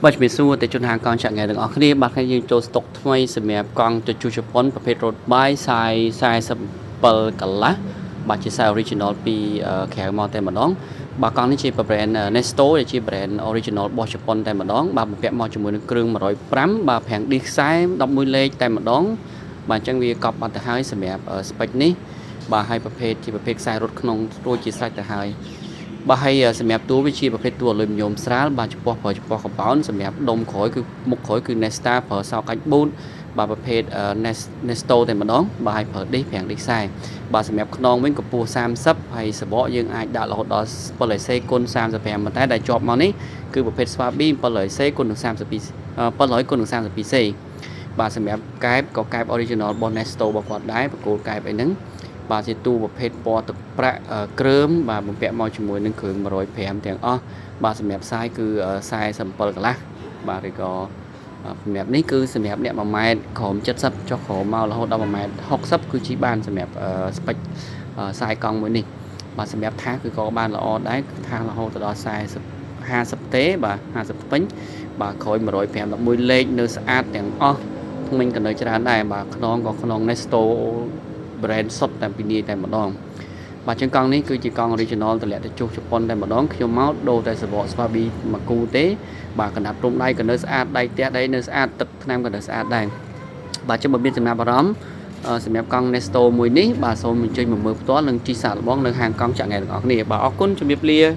បាទជំរាបសួរតែជនហាងកង់ចាក់ថ្ងៃទាំងអស់គ្នាបាទថ្ងៃយើងចូលស្តុកថ្មីសម្រាប់កង់ជជុះជប៉ុនប្រភេទ road bike size 47កន្លះបាទជា size original ពីក្រៅមកតែម្ដងបាទកង់នេះជា brand Nesto ដែលជា brand original របស់ជប៉ុនតែម្ដងបាទបំពាក់មកជាមួយនឹងគ្រឿង105បាទហ្វ្រាំងឌីសខ្សែ11លេខតែម្ដងបាទអញ្ចឹងវាកប់បាត់ទៅហើយសម្រាប់ spec នេះបាទហើយប្រភេទជាប្រភេទខ្សែរត់ក្នុងរួចជាស្រេចទៅហើយ បាទហើយសម្រាប់តួវាជាប្រភេទតួអាលុយមីញ៉ូមស្រាលបាទចំពោះប្រើចំពោះកប៉ោនសម្រាប់ដុំក្រោយគឺមុខក្រោយគឺ Nesta ប្រើសោកាច់បូតបាទប្រភេទ Nesto តែម្ដងបាទហើយប្រើឌីស5ឌីសខ្សែបាទសម្រាប់ខ្នងវិញកម្ពស់30ហើយសបកយើងអាចដាក់រហូតដល់ 700C គុណ35ប៉ុន្តែដែលជាប់មកនេះគឺប្រភេទ Swabi 700C គុណនឹង32 700គុណនឹង 32C បាទសម្រាប់កែបក៏កែប original របស់ Nesto របស់គាត់ដែរបកគោលកែបអីហ្នឹងបាទជាទូប្រភេទពណ៌ទឹកប្រាក់គ្រើមបាទបំពាក់មកជាមួយនឹងគ្រឿង105ទាំងអស់បាទសម្រាប់size គឺ47កន្លះបាទឬក៏សម្រាប់នេះគឺសម្រាប់អ្នក1ម៉ែត្រក្រោម70ចុះក្រោមមករហូតដល់1ម៉ែត្រ60គឺជិះបានសម្រាប់ spec size កង់មួយនេះបាទសម្រាប់ថាសគឺក៏បានល្អដែរគឺថាសរហូតដល់40 50ទេបាទ50ពេញបាទក្រោយ105 11លេខនៅស្អាតទាំងអស់ថ្មិញក៏នៅច្រើនដែរបាទខ្នងក៏ខ្នង Nesto brand សុទ្ធតែពីនាយតែម្ដងបាទជាងកង់នេះគឺជាកង់ original តម្លាក់ទៅជុះជប៉ុនតែម្ដងខ្ញុំមកដូរតែសបក Swabi មួយគូទេបាទកណ្ដាប់ព្រំដៃក៏នៅស្អាតដៃផ្ទះដៃនៅស្អាតទឹកថ្នាំក៏នៅស្អាតដែរបាទចឹងបើមានចំណាប់អារម្មណ៍សម្រាប់កង់ Nesto មួយនេះបាទសូមអញ្ជើញមកមើលផ្ទាល់និងជិះសាកល្បងនៅហាងកង់ចាក់ថ្ងៃទាំងអស់គ្នាបាទអរគុណជំរាបលា។